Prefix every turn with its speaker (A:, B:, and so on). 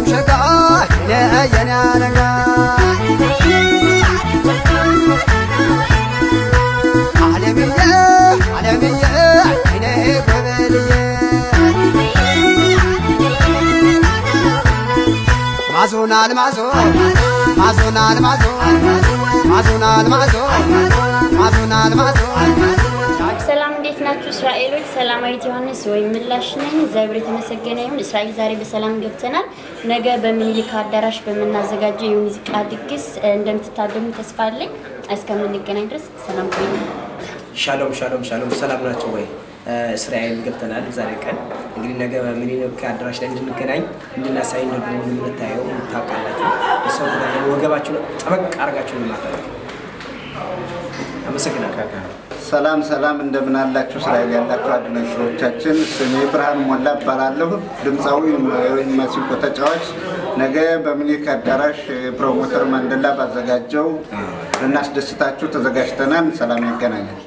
A: ሸጋ የኔ አለቃ አለምዬ አለምዬ አይኔ ጎበልዬ ማዞናል ማዞ ማዞናል ማዞ ማዞናል ማዞ ማዞናል ማዞ።
B: ሰላም፣ እንዴት ናችሁ እስራኤሎች? ሰላማዊት ዮሐንስ ወይም ምላሽ ነኝ። እግዚአብሔር የተመሰገነ ይሁን። እስራኤል ዛሬ በሰላም ገብተናል። ነገ በሚኒሊክ አዳራሽ በምናዘጋጀው የሙዚቃ ድግስ እንደምትታደሙ ተስፋ አለኝ። እስከምንገናኝ ድረስ ሰላም ቆዩ።
C: ሻሎም ሻሎም ሻሎም፣ ሰላም ናቸው ወይ? እስራኤል ገብተናል ዛሬ ቀን። እንግዲህ ነገ በሚኒሊክ አዳራሽ ላይ እንድንገናኝ እንድናሳይ እንደድሮ እንደምንታየው ታውቃላችሁ። ሰው ወገባችሁን ጠበቅ አድርጋችሁ ማፈለግ። አመሰግናለሁ።
D: ሰላም ሰላም፣ እንደምን አላችሁ እስራኤል ያላችሁ አድናቂዎቻችን። ስሜ ብርሃኑ ሞላ እባላለሁ። ድምፃዊ ወይም ማሲንቆ ተጫዋች። ነገ በሚኒሊክ አዳራሽ ፕሮሞተር ማንደላ ባዘጋጀው ልናስደስታችሁ ተዘጋጅተናል። ሰላም ያገናኛል።